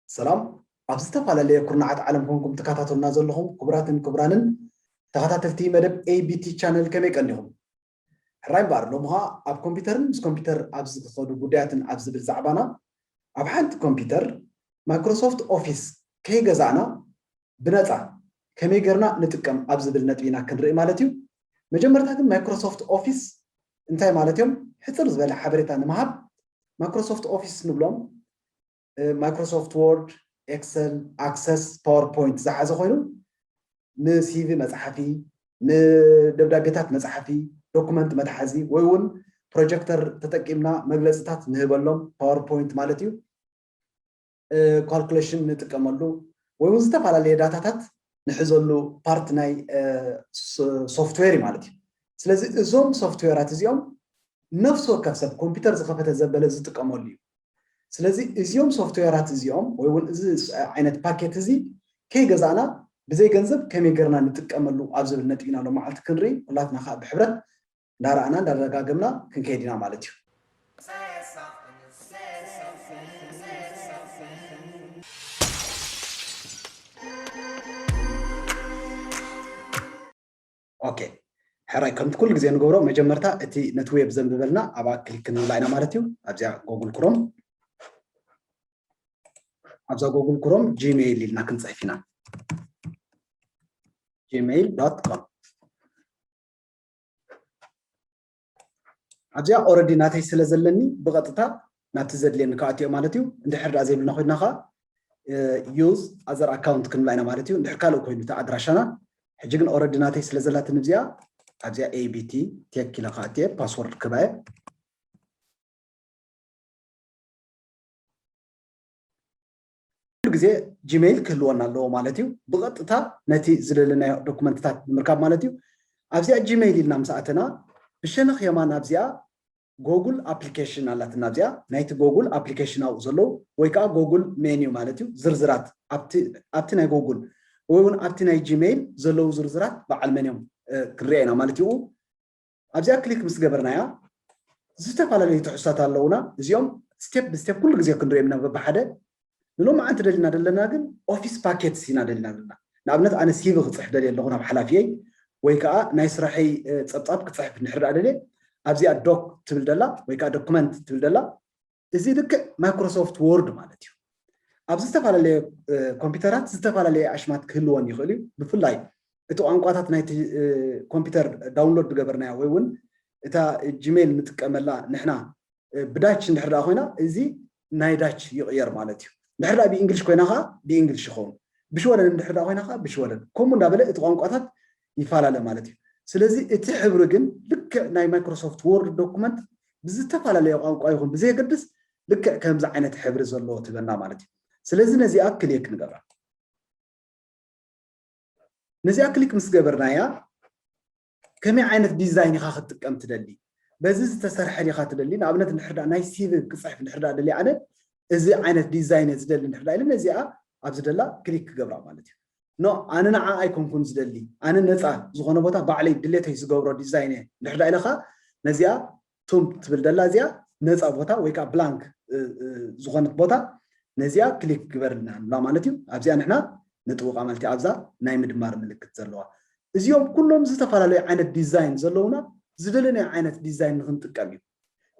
ሰላም። ኣብ ዝተፈላለየ ኩርናዓት ዓለም ኮንኩም ትከታተሉና ዘለኹም ክቡራትን ክቡራንን ተኸታተልቲ መደብ ኤቢቲ ቻነል ከመይ ቀኒኹም? ሕራይ እምበኣር፣ ሎሚ ኸኣ ኣብ ኮምፒውተርን ምስ ኮምፒውተር ኣብ ዝኸዱ ጉዳያትን ኣብ ዝብል ዛዕባና፣ ኣብ ሓንቲ ኮምፒውተር ማይክሮሶፍት ኦፊስ ከይገዛእና ብነጻ ከመይ ጌርና ንጥቀም ኣብ ዝብል ነጥቢ ኢና ክንርኢ ማለት እዩ። መጀመርታ ግን ማይክሮሶፍት ኦፊስ እንታይ ማለት እዮም? ሕጽር ዝበለ ሓበሬታ ንምሃብ፣ ማይክሮሶፍት ኦፊስ ንብሎም ማይክሮሶፍት ወርድ፣ ኤክሰል፣ ኣክሰስ፣ ፓወርፖይንት ዝሓዘ ኮይኑ፣ ንሲቪ መጽሓፊ፣ ንደብዳቤታት መጽሓፊ፣ ዶኩመንት መትሓዚ፣ ወይ እውን ፕሮጀክተር ተጠቂምና መግለጽታት ንህበሎም፣ ፓወርፖይንት ማለት እዩ። ካልኩሌሽን ንጥቀመሉ፣ ወይ እውን ዝተፈላለየ ዳታታት ንሕዘሉ ፓርት ናይ ሶፍትዌር እዩ ማለት እዩ። ስለዚ እዞም ሶፍትዌራት እዚኦም ነፍሲ ወከፍ ሰብ ኮምፒውተር ዝኸፈተ ዘበለ ዝጥቀመሉ እዩ። ስለዚ እዚኦም ሶፍትዌራት እዚኦም ወይ እውን እዚ ዓይነት ፓኬት እዚ ከይገዛእና ብዘይ ገንዘብ ከመይ ጌርና ንጥቀመሉ ኣብ ዝብል ነጥቢ ኢና ሎመዓልቲ ክንርኢ፣ ኩላትና ከዓ ብሕብረት እንዳረኣና እንዳደጋገምና ክንከይድ ኢና ማለት እዩ። ኦኬ፣ ሕራይ ከምቲ ኩሉ ግዜ ንገብሮ፣ መጀመርታ እቲ ነቲ ዌብ ዘንብበልና ኣብኣ ክሊክ ክንብላ ኢና ማለት እዩ። ኣብዚኣ ጎግል ክሮም፣ ኣብዛ ጎግል ክሮም ጂሜይል ኢልና ክንጽሕፍ ኢና። ጂሜይል ዶት ኮም። ኣብዚኣ ኦረዲ ናተይ ስለ ዘለኒ ብቐጥታ ናብቲ ዘድልየኒ ክኣትዮ ማለት እዩ። እንድሕር ደኣ ዘይብልና ኮይና ኸዓ ዩዝ ኣዘር ኣካውንት ክንብላ ኢና ማለት እዩ። እንድሕር ካልእ ኮይኑ እቲ ኣድራሻና፣ ሕጂ ግን ኦረዲ ናተይ ስለ ዘላትኒ እዚኣ፣ ኣብዚኣ ኤቢቲ ቴክ ኢለ ክኣትየ ፓስወርድ ክባየ። ኩሉ ግዜ ጂሜይል ክህልወና ኣለዎ ማለት እዩ። ብቐጥታ ነቲ ዝደለናዮ ዶኩመንትታት ንምርካብ ማለት እዩ። ኣብዚኣ ጂሜይል ኢልና ምስ ኣተና፣ ብሸነኽ የማን ኣብዚኣ ጎግል ኣፕሊኬሽን ኣላትና። ኣብዚኣ ናይቲ ጎግል ኣፕሊኬሽን ኣብኡ ዘለዉ፣ ወይ ከዓ ጎግል ሜንዩ ማለት እዩ። ዝርዝራት ኣብቲ፣ ኣብቲ ናይ ጎግል ወይ እውን ኣብቲ ናይ ጂሜይል ዘለዉ ዝርዝራት በዓል መን እዮም፣ እ፣ ክንሪኦ ኢና ማለት እዩ። ኣብዚኣ ክሊክ ምስ ገበርናያ ዝተፈላለዩ ትሕዝቶታት ኣለዉና። እዚኦም ስቴፕ ብስቴፕ ኩሉ ግዜ ክንሪኦም ኢና በብሓደ። ንሎማዓንቲ ደሊና ዘለና ግን ኦፊስ ፓኬትስ ኢና ደሊና ዘለና። ንኣብነት ኣነ ሲቪ ክፅሕፍ ደልየ ኣለኹ ናብ ሓላፊየይ፣ ወይ ከዓ ናይ ስራሐይ፣ እ፣ ፀብፃብ ክፅሕፍ እንድሕር ደኣ ደልየ፣ ኣብዚኣ ዶክ ትብል ደላ ወይ ከዓ ዶክመንት ትብል ደላ፣ እዚ ልክዕ ማይክሮሶፍት ወርድ ማለት እዩ። ኣብ ዝተፈላለየ፣ እ፣ ኮምፒውተራት ዝተፈላለየ ኣሽማት ክህልወን ይኽእል እዩ። ብፍላይ እቲ ቋንቋታት ናይቲ፣ እ፣ ኮምፒውተር ዳውንሎድ ዝገበርናዮ ወይ እውን እታ ጂሜይል ንጥቀመላ ንሕና፣ እ፣ ብዳች እንድሕር ደኣ ኮይና፣ እዚ ናይ ዳች ይቕየር ማለት እዩ። እንድሕር ደኣ ብእንግሊሽ ኮይና ኸዓ ብእንግሊሽ ይኸውን። ብሽወደን እንድሕር ደኣ ኮይና ኸዓ ብሽወደን። ከምኡ እንዳበለ እቲ ቋንቋታት ይፈላለ ማለት እዩ። ስለዚ እቲ ሕብሪ ግን ልክዕ ናይ ማይክሮሶፍት ወርድ ዶኩመንት ብዝተፈላለየ ቋንቋ ይኹን ብዘየገድስ ልክዕ ከምዚ ዓይነት ሕብሪ ዘለዎ ትበና ማለት እዩ። ስለዚ ነዚኣ ክሊክ ንገብራ። ነዚኣ ክሊክ ምስ ገበርናያ ከመይ ዓይነት ዲዛይን ኢኻ ክትጥቀም ትደሊ? በዚ ዝተሰርሐ ዲኻ ትደሊ? ንኣብነት እንድሕር ደኣ ናይ ሲቪ ክፅሕፍ እንድሕር ደኣ ደልየ ኣነ እዚ ዓይነት ዲዛይን እየ ዝደሊ እንድሕር ደኣ ኢለ ነዚኣ ኣብዚ ደላ ክሊክ ክገብራ ማለት እዩ። ኖ፣ ኣነ ንዓ ኣይኮንኩን ዝደሊ፣ ኣነ ነፃ ዝኾነ ቦታ ባዕለይ ድሌተይ ዝገብሮ ዲዛይን እየ እንድሕር ደኣ ኢለ ኸዓ ነዚኣ ቱም ትብል ደላ እዚኣ ነፃ ቦታ ወይ ከዓ ብላንክ፣ እ፣ እ፣ ዝኾነት ቦታ ነዚኣ ክሊክ ግበርልና ንብላ ማለት እዩ። ኣብዚኣ ንሕና ንጥውቓ ማለት እዩ፣ ኣብዛ ናይ ምድማር ምልክት ዘለዋ። እዚኦም ኩሎም ዝተፈላለዩ ዓይነት ዲዛይን ዘለውና ዝደለናዮ ዓይነት ዲዛይን ንክንጥቀም እዩ።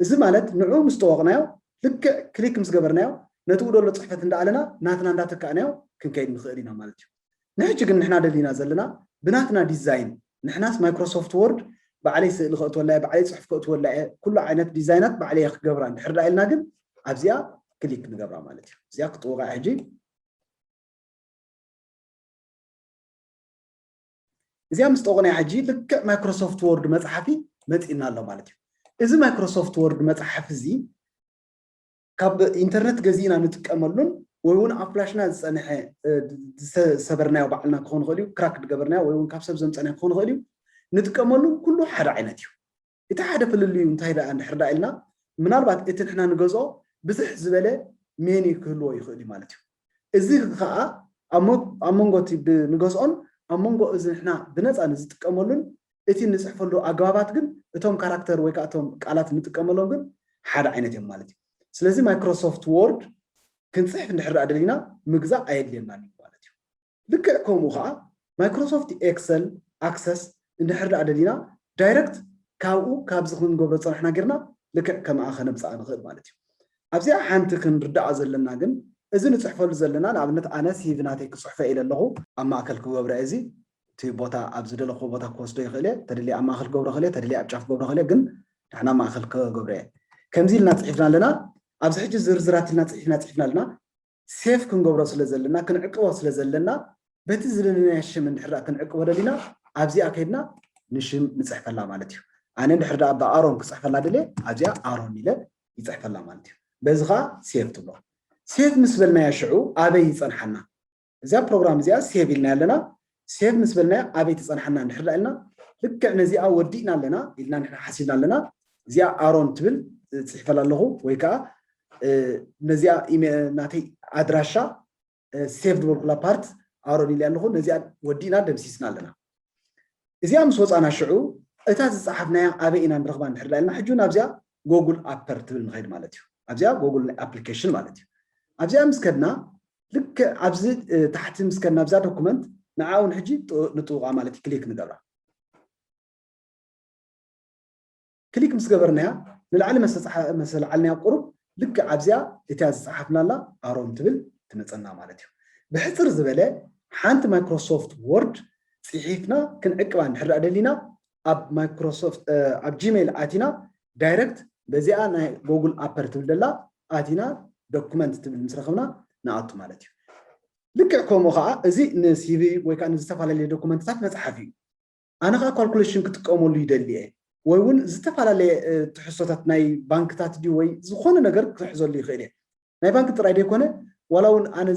እዚ ማለት ንዑ ምስ ጠወቕናዮ ልክዕ ክሊክ ምስ ገበርናዮ ነቲ ደሎ ፅሕፈት እንዳኣለና ናትና እንዳተካእናዮ ክንከይድ ንኽእል ኢና ማለት እዩ። ንሕጂ ግን ንሕና ደሊና ዘለና ብናትና ዲዛይን፣ ንሕናስ ማይክሮሶፍት ወርድ ባዕለይ ስእሊ ከእትወላ እየ፣ ባዕለይ ፅሑፍ ከእትወላ እየ፣ ኩሉ ዓይነት ዲዛይናት ባዕለይ እየ ክገብራ እንድሕር ደኣ ኢልና ግን ኣብዚኣ ክሊክ ንገብራ ማለት እዩ። እዚኣ ክጥውቓ እየ ሕጂ። እዚኣ ምስ ጠቑና ሕጂ ልክዕ ማይክሮሶፍት ወርድ መፅሓፊ መፂእና ኣሎ ማለት እዩ። እዚ ማይክሮሶፍት ወርድ መፅሓፊ እዚ ካብ ኢንተርነት ገዚእና ንጥቀመሉን ወይ እውን ኣብ ፍላሽና ዝፀንሐ፣ እ፣ ዝሰበርናዮ ባዕልና ክኸውን ይኽእል እዩ፣ ክራክ ዝገበርናዮ ወይ እውን ካብ ሰብ ዘምፀናዮ ክኸውን ይኽእል እዩ፣ ንጥቀመሉ ኩሉ ሓደ ዓይነት እዩ። እቲ ሓደ ፍልልዩ እንታይ ደኣ እንድሕር ደኣ ኢልና፣ ምናልባት እቲ ንሕና ንገዝኦ ብዝሕ ዝበለ ሜኒ ክህልዎ ይኽእል እዩ ማለት እዩ። እዚ ከዓ ኣብ መ-፣ ኣብ መንጎ እቲ ብ-፣ ንገዝኦን ኣብ መንጎ እዚ ንሕና ብነፃ ንዝጥቀመሉን እቲ ንፅሕፈሉ ኣገባባት ግን እቶም ካራክተር ወይ ከዓ እቶም ቃላት ንጥቀመሎም ግን ሓደ ዓይነት እዮም ማለት እዩ። ስለዚ ማይክሮሶፍት ወርድ ክንፅሕፍ እንድሕር ደኣ ደሊና ምግዛእ ኣየድልየናን እዩ ማለት እዩ። ልክዕ ከምኡ ከዓ ማይክሮሶፍት ኤክሰል ኣክሰስ እንድሕር ደኣ ደሊና ዳይረክት ካብኡ ካብዚ ክንገብሮ ዝፀናሕና ጌርና ልክዕ ከምኣ ከነምፅኣ ንኽእል ማለት እዩ። ኣብዚኣ ሓንቲ ክንርዳኣ ዘለና ግን እዚ ንፅሕፈሉ ዘለና ንኣብነት ኣነ ሲቪ ናተይ ክፅሕፎ ኢለ ኣለኹ ኣብ ማእከል ክገብረ እዚ እቲ ቦታ ኣብ ዝደለኹ ቦታ ክወስዶ ይኽእል እየ ተደልየ ኣብ ማእከል ክገብሮ ክእል እየ ተደልየ ኣብ ጫፍ ክገብሮ ክእል እየ ግን ንሕና ማእከል ክገብረ እየ ከምዚ ኢልና ፅሒፍና ኣለና ኣብዚ ሕጂ ዝርዝራት ኢልና ፅሒፍና ፅሒፍና ኣለና ሴፍ ክንገብሮ ስለ ዘለና ክንዕቅቦ ስለ ዘለና በቲ ዝደለናዮ ሽም እንድሕር ክንዕቅቦ ደሊና ኣብዚኣ ከይድና ንሽም ንፅሕፈላ ማለት እዩ ኣነ እንድሕር ዳ ኣባ ኣሮን ክፅሕፈላ ደልየ ኣብዚኣ ኣሮን ኢለ ይፅሕፈላ ማለት እዩ በዚ ከዓ ሴፍ ትብሎ ሴፍ ምስ በልናዮ ሽዑ ኣበይ ይፀንሓና እዚኣ ፕሮግራም እዚኣ ሴቭ ኢልና ኣለና ሴቭ ምስ በልናዮ ኣበይ ትፀንሓና እንድሕር ኢልና ልክዕ ነዚኣ ወዲእና ኣለና ኢልና ንሕና ሓሲብና ኣለና እዚኣ ኣሮን ትብል ፅሒፈላ ኣለኹ ወይ ከዓ ነዚኣ ናተይ ኣድራሻ ሴቭ ዝበልኩላ ፓርት ኣሮን ኢለ ኣለኹ ነዚኣ ወዲእና ደምሲስና ኣለና እዚኣ ምስ ወፃና ሽዑ እታ ዝፀሓፍናያ ኣበይ ኢና ንረኽባ እንድሕር ኢልና ሕጂ ናብዚኣ ጎጉል ኣፐር ትብል ንኸይድ ማለት እዩ ኣብዚኣ ጎጉል ኣፕሊኬሽን ማለት እዩ ኣብዚኣ ምስ ከድና ልክዕ ኣብዚ ታሕቲ ምስ ከድና ኣብዛ ዶኩመንት ንዓውን ሕጂ ንጥውቃ ማለት እዩ ክሊክ ንገብራ ክሊክ ምስ ገበርናያ ንላዕሊ መሰልዓልናያ ቁሩብ ልክዕ ኣብዚኣ እቲያ ዝፀሓፍናላ ኣሮን ትብል ትመፀና ማለት እዩ ብሕፅር ዝበለ ሓንቲ ማይክሮሶፍት ወርድ ፅሒፍና ክንዕቅባ እንድሕር ደኣ ደሊና ኣብ ማይክሮሶፍት ኣብ ጂሜይል ኣቲና ዳይረክት በዚኣ ናይ ጎጉል ኣፐር ትብል ደላ ኣቲና ዶኩመንት ትብል ምስ ረኸብና ንኣቱ ማለት እዩ ልክዕ ከምኡ ከዓ እዚ ንሲቪ ወይ ከዓ ንዝተፈላለየ ዶኩመንትታት መፅሓፍ እዩ ኣነ ከዓ ካልኩሌሽን ክጥቀመሉ ይደሊ እየ ወይ እውን ዝተፈላለየ ትሕሶታት ናይ ባንክታት ድዩ ወይ ዝኾነ ነገር ክሕዘሉ ይኽእል እየ ናይ ባንክ ጥራይ ዘይኮነ ዋላ እውን ኣነ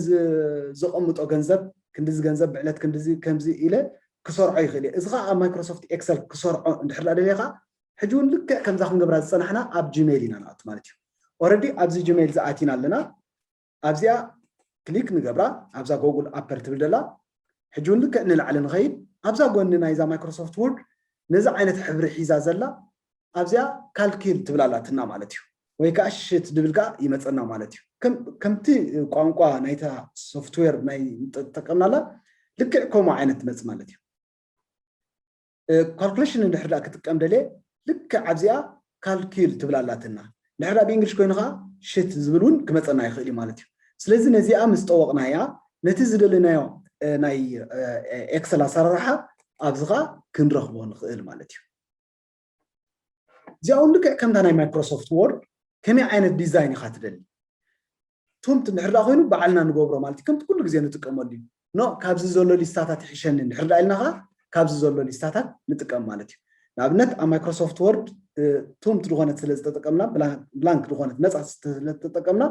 ዘቐምጦ ገንዘብ ክንድዚ ገንዘብ ብዕለት ክንድዚ ከምዚ ኢለ ክሰርዖ ይኽእል እየ እዚ ከዓ ኣብ ማይክሮሶፍት ኤክሰል ክሰርዖ እንድሕር ደልየ ከዓ ሕጂ እውን ልክዕ ከምዛ ክንገብራ ዝፀናሕና ኣብ ጂሜይል ኢና ንኣቱ ማለት እዩ ኦረዲ ኣብዚ ጂሜይል ዝኣቲና ኣለና ኣብዚኣ ክሊክ ንገብራ ኣብዛ ጎጉል ኣፐር ትብል ደላ ሕጂ እውን ልክዕ ንላዕሊ ንኸይድ ኣብዛ ጎኒ ናይዛ ማይክሮሶፍት ወርድ ነዚ ዓይነት ሕብሪ ሒዛ ዘላ ኣብዚኣ ካልኪል ትብል ኣላትና ማለት እዩ ወይ ከዓ ሽት ድብል ከዓ ይመፀና ማለት እዩ ከምቲ ቋንቋ ናይታ ሶፍትዌር ናይ ጠቀምናላ ልክዕ ከምኡ ዓይነት ትመፅ ማለት እዩ ካልኩሌሽን እንድሕር ዳ ክጥቀም ደልየ ልክዕ ኣብዚኣ ካልኪል ትብል ኣላትና እንድሕር ዳ ብእንግሊሽ ኮይኑ ከዓ ሽት ዝብል እውን ክመፀና ይኽእል እዩ ማለት እዩ ስለዚ ነዚኣ ምስ ጠወቕናያ ነቲ ዝደለናዮ ናይ ኤክሰል ኣሰራርሓ ኣብዚ ከዓ ክንረኽቦ ንኽእል ማለት እዩ እዚኣ እውን ልክዕ ከምታ ናይ ማይክሮሶፍት ወርድ ከመይ ዓይነት ዲዛይን ኢኻ ትደሊ ቱምት እንድሕር ዳ ኮይኑ ባዕልና ንገብሮ ማለት እዩ ከምቲ ኩሉ ግዜ ንጥቀመሉ እዩ ኖ ካብዚ ዘሎ ሊስታታት ይሕሸኒ እንድሕር ዳ ኢልና ከዓ ካብዚ ዘሎ ሊስታታት ንጥቀም ማለት እዩ ንኣብነት ኣብ ማይክሮሶፍት ወርድ ቱምት ዝኾነት ስለ ዝተጠቀምና ብላንክ ዝኾነት ነፃ ስለዝተጠቀምና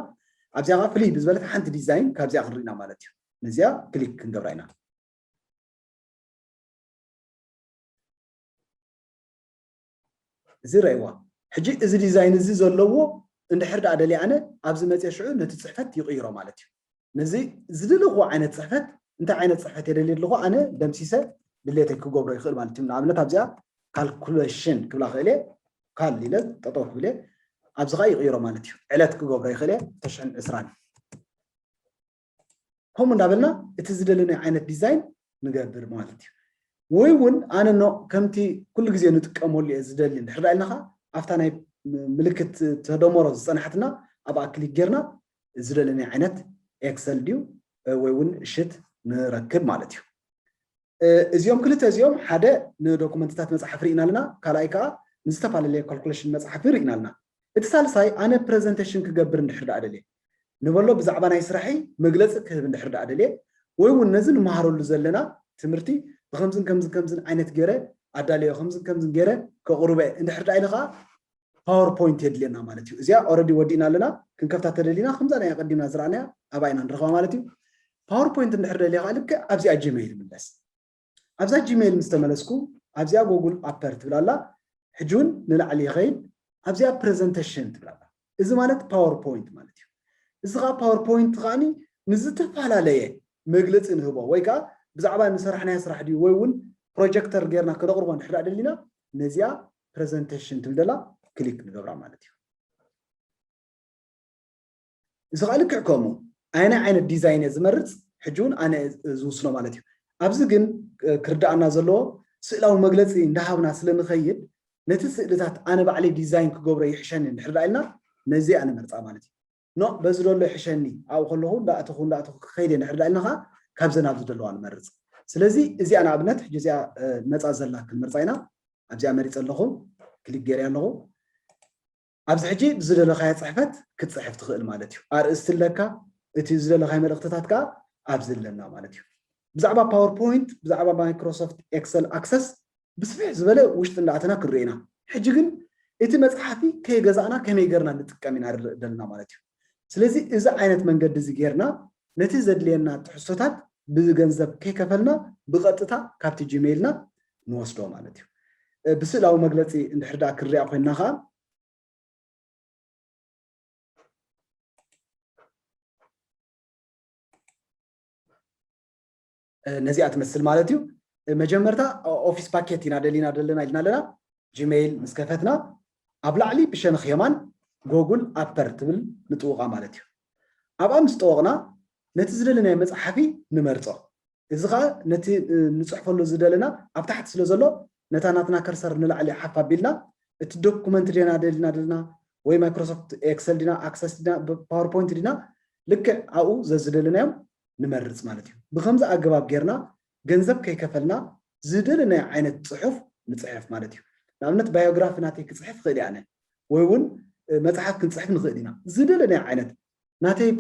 ኣብዚኣ ከዓ ፍልይ ብዝበለት ሓንቲ ዲዛይን ካብዚኣ ክንርኢና ማለት እዩ ነዚኣ ክሊክ ክንገብራ ኢና እዚ ረእዋ ሕጂ እዚ ዲዛይን እዚ ዘለዎ እንድሕር ደኣ ደልየ ኣነ ኣብዚ መፅየ ሽዑ ነቲ ፅሕፈት ይቕይሮ ማለት እዩ ነዚ ዝደለኹዎ ዓይነት ፅሕፈት እንታይ ዓይነት ፅሕፈት የደልየ ኣለኹ ኣነ ደምሲሰ ድሌተይ ክገብሮ ይኽእል ማለት እዩ ንኣብነት ኣብዚኣ ካልኩሌሽን ክብላ ክእል እየ ካል ኢለ ጠጠው ክብል እየ ኣብዚ ከዓ ይቕይሮ ማለት እዩ ዕለት ክገብሮ ይኽእል እየ ተሽዕን ዕስራን ከምኡ እንዳበልና እቲ ዝደለናዮ ዓይነት ዲዛይን ንገብር ማለት እዩ ወይ እውን ኣነ ኖ ከምቲ ኩሉ ግዜ ንጥቀመሉ እየ ዝደሊ እንድሕር ኢልናኻ ኣብታ ናይ ምልክት ተደመሮ ዝፀናሕትና ኣብኣ ክሊክ ጌርና ዝደለናዮ ዓይነት ኤክሰል ድዩ ወይ እውን ሽት ንረክብ ማለት እዩ እዚኦም ክልተ እዚኦም ሓደ ንዶኩመንትታት መፅሓፍ ርኢና ኣለና ካልኣይ ከዓ ንዝተፈላለየ ካልኩሌሽን መፅሓፍ ርኢና ኣለና እቲ ሳልሳይ ኣነ ፕሬዘንቴሽን ክገብር እንድሕር ደኣ ደልየ ንበሎ ብዛዕባ ናይ ስራሐይ መግለፂ ክህብ እንድሕር ደኣ ደልየ ወይ እውን ነዚ ንመሃረሉ ዘለና ትምህርቲ ብከምዝን ከምዝን ከምዝን ዓይነት ገይረ ኣዳለዮ ከምዝን ከምዝን ገይረ ከቕርበ እንድሕር ደኣ ኢለ ከዓ ፓወርፖይንት የድልየና ማለት እዩ እዚኣ ኦረዲ ወዲእና ኣለና ክንከፍታ ተደሊና ከምዛ ናይ ኣቀዲምና ዝረኣናያ ኣብኣ ኢና ንረኽባ ማለት እዩ ፓወርፖይንት እንድሕር ደልየ ከዓ ልክዕ ኣብዚኣ ጂሜይል ምለስ ኣብዛ ጂሜይል ምስ ተመለስኩ ኣብዚኣ ጎጉል ኣፐር ትብል ኣላ ሕጂ እውን ንላዕሊ ይኸይድ ኣብዚኣ ፕሬዘንቴሽን ትብል ኣላ እዚ ማለት ፓወርፖይንት ማለት እዩ እዚ ከዓ ፓወርፖይንት ከዓኒ ንዝተፈላለየ መግለፂ ንህቦ ወይ ከዓ ብዛዕባ ንሰራሕናዮ ስራሕ ድዩ ወይ እውን ፕሮጀክተር ጌርና ክነቕርቦ እንድሕር ደኣ ደሊና ነዚኣ ፕሬዘንቴሽን ትብል ደላ ክሊክ ንገብራ ማለት እዩ። እዚ ከዓ ልክዕ ከምኡ ኣየናይ ዓይነት ዲዛይን እየ ዝመርፅ ሕጂ እውን ኣነ ዝውስኖ ማለት እዩ። ኣብዚ ግን ክርዳኣና ዘለዎ ስእላዊ መግለፂ እንዳሃብና ስለ ንኸይድ ነቲ ስእልታት ኣነ ባዕለይ ዲዛይን ክገብሮ ይሕሸኒ እንድሕር ደኣ ኢልና ነዚኣ ንመርፃ ማለት እዩ። ኖ በዚ ዘሎ ይሕሸኒ ኣብኡ ከለኹ እንዳእተኹ እንዳእተኹ ክኸይድ እየ እንድሕር ደኣ ኢልና ከዓ ካብዘን ኣብዚ ዘለዋ ንመርፅ። ስለዚ እዚኣ ንኣብነት ሕጂ እዚኣ መፃ ዘላ ክንመርፃ ኢና። ኣብዚኣ መሪፀ ኣለኹ፣ ክሊክ ገይረ ኣለኹ። ኣብዚ ሕጂ ዝደለኻዮ ፅሕፈት ክትፅሕፍ ትኽእል ማለት እዩ። ኣርእስቲ ኣለካ፣ እቲ ዝደለኻዮ መልእኽትታት ከዓ ኣብዚ ኣለና ማለት እዩ። ብዛዕባ ፓወርፖይንት ብዛዕባ ማይክሮሶፍት ኤክሰል ኣክሰስ ብስፍሕ ዝበለ ውሽጢ እንዳኣተና ክንርኢ ኢና። ሕጂ ግን እቲ መፅሓፊ ከይገዛእና ከመይ ገርና ንጥቀም ኢና ንርኢ ዘለና ማለት እዩ። ስለዚ እዚ ዓይነት መንገዲ እዚ ጌርና ነቲ ዘድልየና ትሕዝቶታት ብገንዘብ ከይከፈልና ብቐጥታ ካብቲ ጂሜይልና ንወስዶ ማለት እዩ። ብስእላዊ መግለፂ እንድሕር ደኣ ክንሪኣ ኮይንና ከዓ ነዚኣ ትመስል ማለት እዩ። መጀመርታ ኦፊስ ፓኬት ኢና ደሊና ዘለና ኢልና ኣለና። ጂሜይል ምስ ከፈትና ኣብ ላዕሊ ብሸነኽ የማን ጎጉል ኣፐር ትብል ንጥውቓ ማለት እዩ። ኣብኣ ምስ ጠወቕና ነቲ ዝደለናዮ መፅሓፊ ንመርፆ። እዚ ከዓ ነቲ ንፅሕፈሉ ዝደለና ኣብ ታሕቲ ስለ ዘሎ ነታ ናትና ከርሰር ንላዕሊ ሓፍ ኣቢልና እቲ ዶኩመንት ዲና ደልና ደልና ወይ ማይክሮሶፍት ኤክሰል ዲና ኣክሰስ ዲና ፓወርፖይንት ዲና ልክዕ ኣብኡ ዘዝደለናዮም ንመርፅ ማለት እዩ። ብከምዚ ኣገባብ ጌርና ገንዘብ ከይከፈልና ዝደለናዮ ዓይነት ፅሑፍ ንፅሕፍ ማለት እዩ። ንኣብነት ባዮግራፊ ናተይ ክፅሕፍ ይኽእል እየ ኣነ ወይ እውን መፅሓፍ ክንፅሕፍ ንኽእል ኢና። ዝደለናዮ ዓይነት ናተይ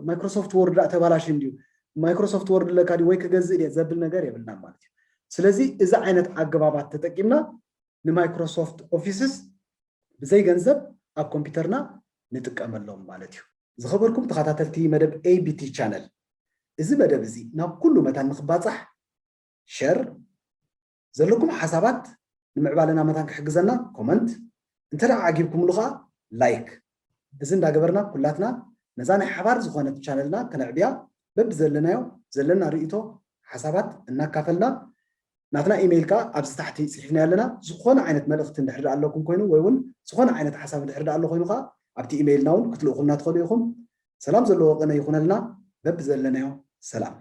ማይክሮሶፍት ወርድ ዳ ተባላሽ እንዲዩ ማይክሮሶፍት ወርድ ለካ ድዩ ወይ ክገዝእ ድየ ዘብል ነገር የብልናን ማለት እዩ። ስለዚ እዚ ዓይነት ኣገባባት ተጠቂምና ንማይክሮሶፍት ኦፊስስ ብዘይ ገንዘብ ኣብ ኮምፒውተርና ንጥቀመሎም ማለት እዩ። ዝኸበርኩም ተኸታተልቲ መደብ ኤቢቲ ቻነል፣ እዚ መደብ እዚ ናብ ኩሉ መታን ንክባፃሕ ሸር፣ ዘለኩም ሓሳባት ንምዕባለና መታን ክሕግዘና ኮመንት፣ እንተ ደኣ ዓጊብኩምሉ ከዓ ላይክ። እዚ እንዳገበርና ኩላትና ነዛ ናይ ሓባር ዝኾነት ቻነልና ከነዕብያ በብዘለናዮ ዘለና ርእይቶ ሓሳባት እናካፈልና ናትና ኢሜይል ከዓ ኣብዚ ታሕቲ ፅሒፍና ኣለና። ዝኾነ ዓይነት መልእኽቲ እንድሕር ደኣ ኣለኩም ኮይኑ ወይ እውን ዝኾነ ዓይነት ሓሳብ እንድሕር ደኣ ኣሎ ኮይኑ ከዓ ኣብቲ ኢሜይልና እውን ክትልእኹልና ትኽእሉ ኢኹም። ሰላም ዘለዎ ቅነ ይኹነልና። በብዘለናዮ ሰላም።